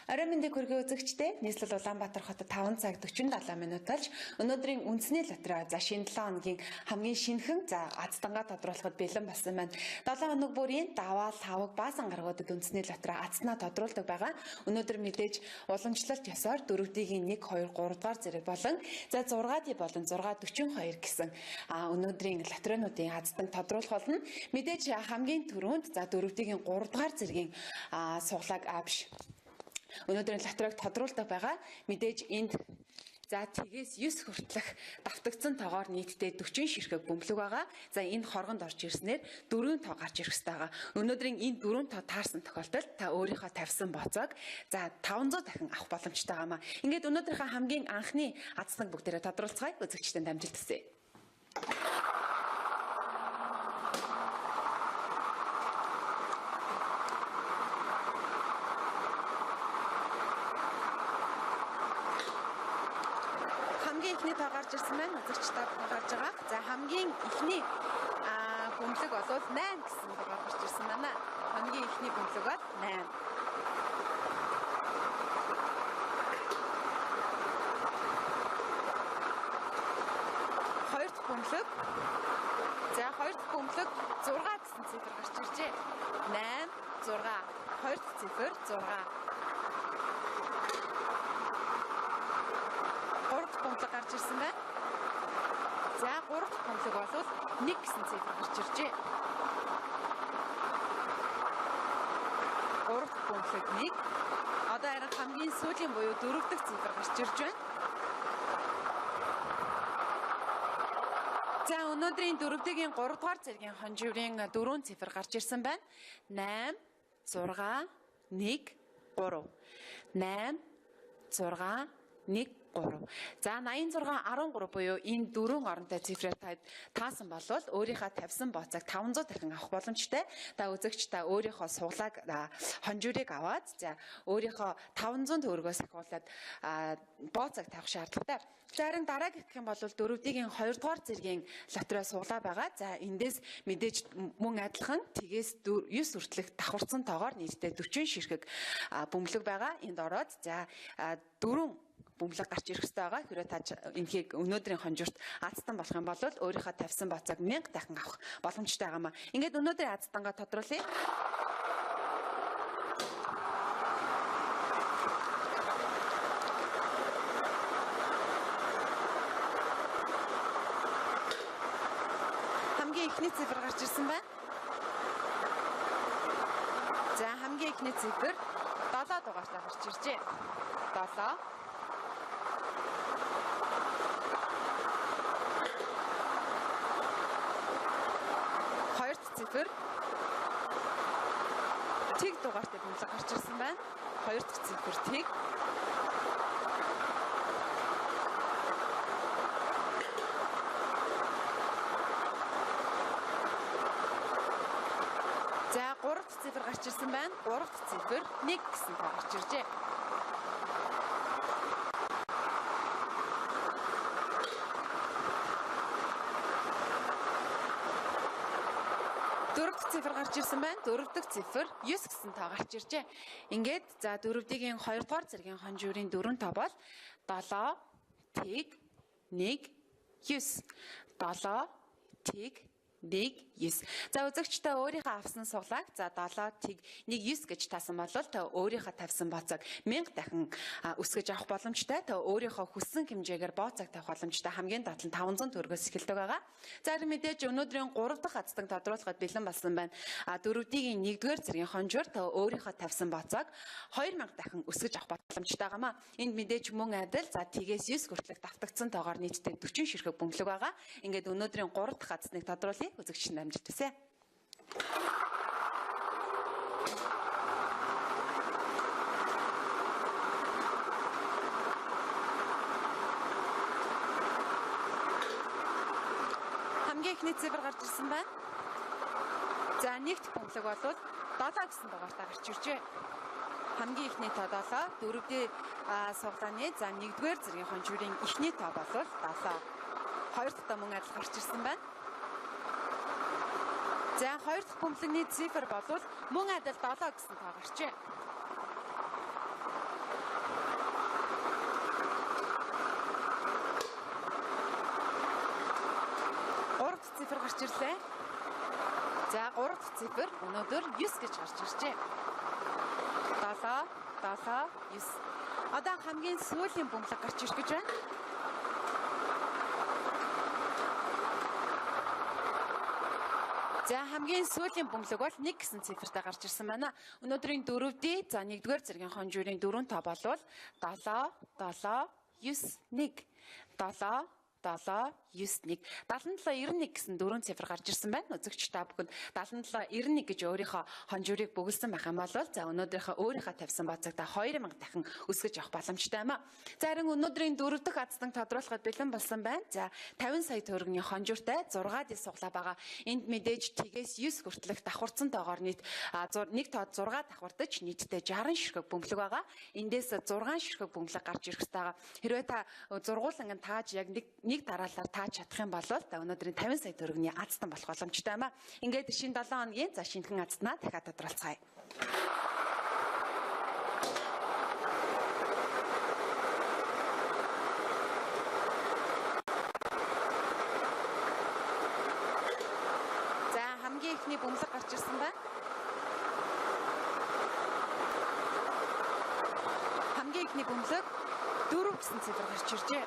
Орой мэндийг хүргэе үзэгчдээ. Нийслэл Улаанбаатар хотод 5 цаг 47 минут болж өнөөдрийн үндэсний лотерей за шинэ 7 хоногийн хамгийн шинэхэн за аздангаа тодруулахад бэлэн болсон байна. 7 хоног бүрийн даваа, лавг, баасан гаргуудад үндэсний лотерей азданаа тодруулдаг байгаа. Өнөөдөр мэдээж уламжлалт ёсоор 4-ийн 1 2 3 дугаар зэрэг болон за 6-ийн болон 6:42 гэсэн өнөөдрийн лотерейнуудын аздан тодруулах болно. Мэдээж хамгийн түрүүнд за 4-ийн 3 дугаар зэргийн суглааг авш өнөөдрийн лотерейг тодруулдаг байгаа. Мэдээж энд за тэгээс 9 хүртэлх давтагдсан тоогоор нийтдээ 40 ширхэг бөмбөлөг байгаа. За энэ хоргонд орж ирснээр 4 тоо гарч ирэх ёстой байгаа. Өнөөдрийн энэ 4 тоо таарсан тохиолдолд та өөрийнхөө тавьсан боцоог за 500 дахин авах боломжтой байгаамаа. Ингээд өнөөдрийнхөө хамгийн анхны азданг бүгдээрээ тодруулцгаая. Үзэгчдэд амжилт хүсье. Хамгийн эхний тоо гарч ирсэн байна. Үзэгч та бүхэн гарч байгаа. За хамгийн эхний бөмбөлөг бол 8 гэсэн дугаар гарч ирсэн байна. Хамгийн эхний бөмбөлөг бол 8. Хоёр дахь бөмбөлөг. За хоёр дахь бөмбөлөг 6 гэсэн цифр гарч иржээ. 8 6. Хоёр дахь цифр 6. Гурав дахь бөмбөлөг гарч ирсэн байна. За гурав дахь бөмбөлөг бол 1 гэсэн цифр гарч иржээ. Гурав дахь бөмбөлөг 1. Одоо харин хамгийн сүүлийн буюу дөрөв дэх цифр гарч ирж байна. За өнөөдрийн дөрөвдөгийн 3 дугаар зэргийн хонживрын дөрвөн цифр гарч ирсэн байна. 8 6 1 3. 8 6 1 3. За 86 13 буюу энэ дөрвөн оронтой цифрээр таасан болвол өөрийнхөө тавьсан боцоог 500 дахин авах боломжтой. Та үзэгч та өөрийнхөө суглааг хонжуурыг аваад за өөрийнхөө 500 төгрөгөөс ахиулаад бооцоог тавих шаардлагатай. За харин дараагийн гэх юм бол дөрөвдгийн 2 дугаар зэргийн лотерей суглаа байгаа. За эндээс мэдээж мөн адилхан тэгээс 9 хүртэлх давхарцсан тоогоор нийтдээ 40 ширхэг бөмбөлөг байгаа. Энд ороод за дөрвөн бөмбөлөг гарч ирэх ёстой байгаа. Хэрвээ та энэхийг өнөөдрийн хонжуурт азтан болох юм бол өөрийнхөө тавьсан боцоог 1000 дахин авах боломжтой байгаамаа. Ингээд өнөөдрийн азтангаа тодруулъя. Хамгийн эхний цифр гарч ирсэн байна. За хамгийн эхний цифр 7 дугаартай гарч иржээ. 7. Хоёр дахь цифр тэг дугаартай бөмбөлөг гарч ирсэн байна. Хоёр дахь цифр тэг. За гурав дахь цифр гарч ирсэн байна. Гурав дахь цифр 1 гэсэн тоо гарч иржээ. Дөрөв дэх цифр гарч ирсэн байна. Дөрөв дэх цифр 9 гэсэн тоо гарч иржээ. Ингээд за дөрөвдгийн 2 дугаар зэргийн хонжуурын дөрвөн тоо бол 7 тэг 1 9. 7 тэг 1 9. За үзэгч та өөрийнхөө авсан суглааг за 7 тэг 1 9 гэж таасан бол та өөрийнхөө тавьсан боцоог 1000 дахин өсгөж авах боломжтой. Та өөрийнхөө хүссэн хэмжээгээр боцоог тавих боломжтой. Хамгийн доод нь 500 төгрөгөөс эхэлдэг байгаа. За харин мэдээж өнөөдрийн 3 дахь аздан тодруулахад бэлэн болсон байна. Дөрөвдгийн 1-р зэргийн хонжуур та өөрийнхөө тавьсан боцоог 2000 дахин өсгөж авах боломжтой байгаамаа. Энд мэдээж мөн адил за тэгээс 9 хүртэлх давтагдсан тоогоор нийтдээ 40 ширхэг бөмбөлөг байгаа. Ингээд өнөөдрийн 3 дахь азныг тодруулъя. Үзэгчдэд амжилт хүсье. Хамгийн эхний цифр гарч ирсэн байна. За нэгд бөмбөлөг бол 7 гэсэн дугаартай гарч иржээ. Хамгийн эхний тоо 7, дөрөвдөө суглааны за нэгдүгээр зэргийн хонжуурын эхний тоо бол 7. Хоёр дахь тоо мөн адил гарч ирсэн байна. За хоёр дахь бөмбөлөгний цифр бол мөн адил 7 гэсэн тоо гарчээ. цифр гарч ирлээ. За 3 дахь цифр өнөөдөр 9 гэж гарч иржээ. 7 7 9. Одоо хамгийн сүүлийн бөмбөлөг гарч ирэх гэж байна. За хамгийн сүүлийн бөмбөлөг бол 1 гэсэн цифртэй гарч ирсэн байна. Өнөөдрийн 4D за 1-р зэргийн хонжуурын 4 тоо болвол 7 7 9 1 7 7 9 1 77 91 гэсэн дөрвөн цифр гарч ирсэн байна. Үзэгч та бүхэнд 77 91 гэж өөрийнхөө хонжуурыг бөглөсөн байх юм бол за өнөөдрийнхөө өөрийнхөө тавьсан бацагта 2000 дахин өсгөж авах боломжтой юм а. За харин өнөөдрийн дөрөв дэх азтан тодруулахад бэлэн болсон байна. За 50 сая төгрөгийн хонжууртай 6 дис суглаа байгаа. Энд мэдээж тэгээс 9 хүртэлх давхарцсан тоогоор нийт нэг тоод 6 давхардаж нийтдээ 60 ширхэг бөмбөлөг байгаа. Эндээс 6 ширхэг бөмбөлөг гарч ирэх ёстой байгаа. Хэрвээ та зургууланг нь тааж яг нэг дараалал тааж чадах юм бол өнөөдрийн 50 сая төгрөгийн азтан болох боломжтой юм а. Ингээд шинэ 7 хоногийн за шинэхэн азтнаа дахиад тодруулцгаая. За хамгийн эхний бөмбөлөг гарч ирсэн байна. Хамгийн эхний бөмбөлөг 4 гэсэн цифр гарч иржээ.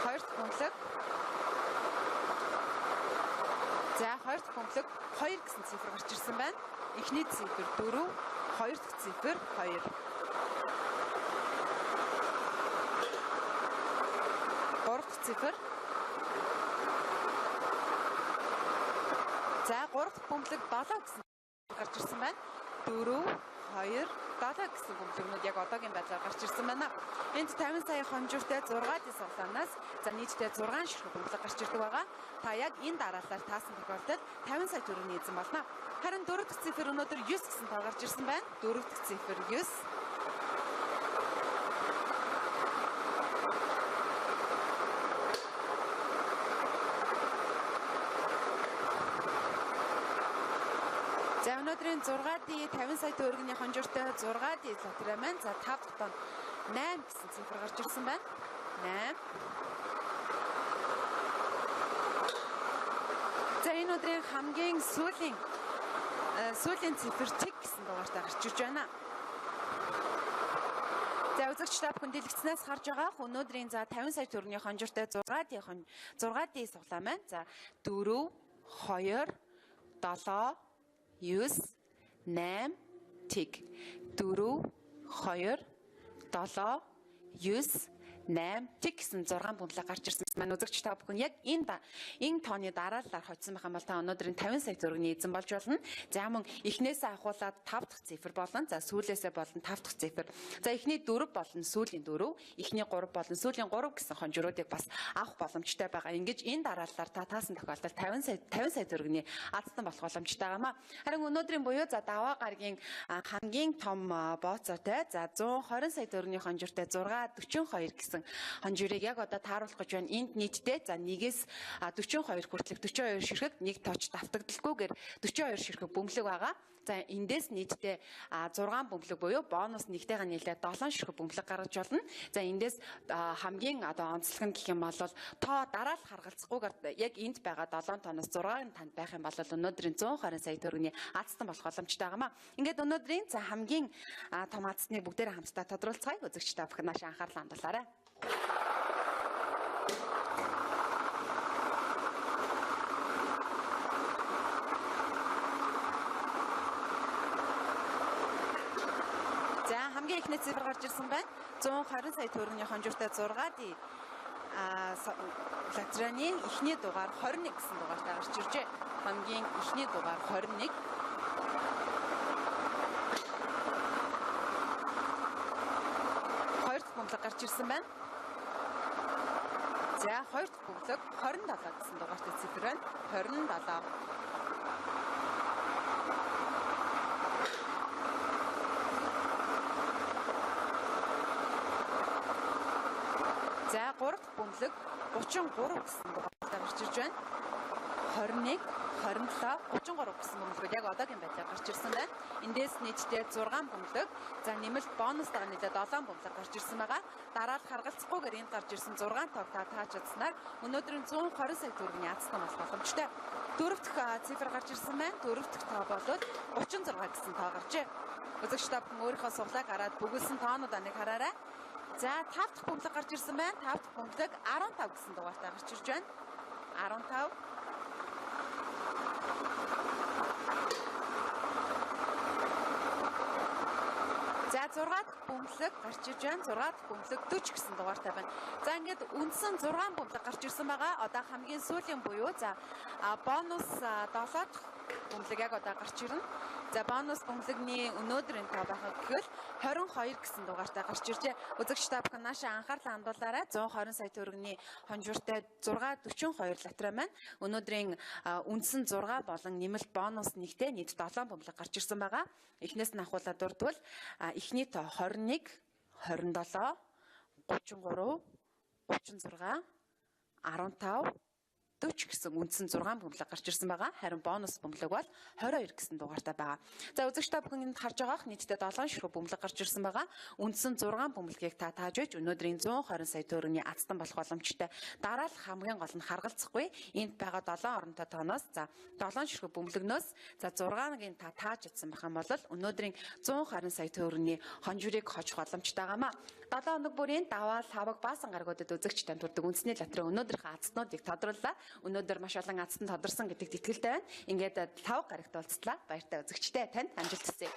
Хоёр дахь бөмбөлөг. За хоёр дахь бөмбөлөг 2 гэсэн цифр гарч ирсэн байна. Эхний цифр 4, хоёр дахь цифр 2. Гурав дахь цифр. За гурав дахь бөмбөлөг 7 гэсэн гарч ирсэн байна. 4 2 7 гэсэн бөмбөлөгнүүд яг одоогийн байдлаар гарч ирсэн байна. Энд 50 сая хонжууртай 6 дис суглаанаас за нийтдээ 6 ширхэг бөмбөлөг гарч ирдэг байгаа. Та яг энэ дараалалаар таасан тохиолдолд 50 сая төгрөгийн эзэн болно. Харин 4 дахь цифр өнөөдөр 9 гэсэн тоо гарч ирсэн байна. 4 дахь цифр 9. За өнөөдрийн 6D 50 сая төгрөгийн хонжууртай 6D лотерей маань за 5 дахь тоонд 8 гэсэн цифр гарч ирсэн байна. 8. За энэ өдрийн хамгийн сүүлийн цифр тэг гэсэн дугаартай гарч ирж байна. За үзэгч та бүхэн дэлгэцнээс харж байгаа өнөөдрийн за 50 сая төгрөгийн хонжууртай 6D суглаа маань за 4 2 7 9 8 тэг 4 2 7 9 8 тэг гэсэн 6 бөмбөлөг гарч ирсэн маань. Үзэгч та бүхэн яг энэ тооны дараалалаар хоцсон байх юм бол та өнөөдрийн 50 сая төгрөгийн эзэн болж болно. За мөн эхнээсээ ахуулаад 5 дахь цифр болон за сүүлээсээ болон 5 дахь цифр. За эхний 4 болон сүүлийн 4, эхний 3 болон сүүлийн 3 гэсэн хонжруудыг бас авах боломжтой байгаа. Ингэж энэ дараалалаар та таасан тохиолдолд 50 сая төгрөгийн азтан болох боломжтой байгаамаа. Харин өнөөдрийн буюу за даваа гарагийн хамгийн том бооцоотой за 120 сая төгрөгийн хонжиртой 642 гэсэн хонжирыг яг одоо тааруулах гэж байна. Энд нийтдээ за 1-ээс 42 хүртэлх 42 ширхэг нэг тооч давтагдalgүйгээр 42 ширхэг бөмбөлөг байгаа. За эндээс нийтдээ 6 бөмбөлөг буюу бонус нэгтэйгээ нийлээд 7 ширхэг бөмбөлөг гаргаж болно. За эндээс хамгийн одоо онцлог нь гэх юм бол тоо дараал харгалзахгүйгээр яг энд байгаа 7 тооноос 6 танд байх юм бол өнөөдрийн 120 сая төгрөгийн азтан болох боломжтой байгаамаа. Ингээд өнөөдрийн за хамгийн том азтныг бүгдээрээ хамтдаа тодруулцгаая. Үзэгч та бүхэн нааш анхаарлаа хандуулаарай. За хамгийн эхний цифр гарч ирсэн байна. 120 сая төгрөгийн хонжууртай 6D лотерейны эхний дугаар 21 гэсэн дугаартай гарч иржээ. Хамгийн эхний дугаар 21. Хоёр дахь бөмбөлөг гарч ирсэн байна. За хоёр дахь бөмбөлөг 27 гэсэн дугаартай цифр байна. 27. За гурав дахь бөмбөлөг 33 гэсэн дугаартай гарч ирж байна. 21, 27, 33 гэсэн бөмбөлгүүд яг одоогийн байдлаар гарч ирсэн байна. Эндээс нийтдээ 6 бөмбөлөг, за нэмэлт бонустайгаа нийлээд 7 бөмбөлөг гарч ирсэн байгаа. Дараа нь харгалзахгүйгээр энд гарч ирсэн 6 тоог та тааж чадсанаар өнөөдрийн 120 сая төгрөгийн азтан болох боломжтой. Дөрөв дэх цифр гарч ирсэн байна. Дөрөв дэх тоо бол 36 гэсэн тоо гарчээ. Үзэгч та бүхэн өөрийнхөө суглааг хараад бөглөсөн тоонуудаа нэг хараарай. За 5 дахь бөмбөлөг гарч ирсэн байна. 5 дахь бөмбөлөг 15 гэсэн дугаартай гарч ирж байна. 15. За 6 дахь бөмбөлөг гарч ирж байна. 6 дахь бөмбөлөг 40 гэсэн дугаартай байна. За ингээд үндсэн 6 бөмбөлөг гарч ирсэн байгаа. Одоо хамгийн сүүлийн буюу за бонус 7 дахь бөмбөлөг яг одоо гарч ирнэ. За бонус бөмбөлөгний өнөөдрийн тоо байх гэвэл 22 гэсэн дугаартай гарч иржээ. Үзэгч та бүхэн наашаа анхаарлаа хандуулаарай. 120 сая төгрөгийн хонжууртай 6.42 лотерей маань өнөөдрийн үндсэн 6 болон нэмэлт бонус нэгтэй нийт 7 бөмбөлөг гарч ирсэн байгаа. Эхнээс нь ахуулаад дурдвал эхний тоо 21, 27, 33, 36, 15, 40 гэсэн үндсэн 6 бөмбөлөг гарч ирсэн байгаа. Харин бонус бөмбөлөг бол 22 гэсэн дугаартай байгаа. За үзэгч та бүхэн энд харж байгаах нийтдээ 7 ширхэг бөмбөлөг гарч ирсэн байгаа. Үндсэн 6 бөмбөлгийг та тааж байж өнөөдрийн 120 сая төгрөгийн азтан болох боломжтой. Дараа л хамгийн гол нь харгалзахгүй энд байгаа 7 оронтой тооноос за 7 ширхэг бөмбөлгнөөс за 6-ыг та тааж чадсан байх юм бол өнөөдрийн 120 сая төгрөгийн хонжуурыг хожих боломжтой байгаамаа. 7 хоног бүрийн даваа лавг баасан гаргуудад үзэгч танд хүрдэг үндэсний лотерей өнөөдрийнхөө азтнуудыг тодрууллаа. Өнөөдөр маш олон азтан тодорсон гэдэгт итгэлтэй байна. Ингээд 5 гарагт уулзлаа. Баяртай үзэгчтэй танд амжилт хүсье.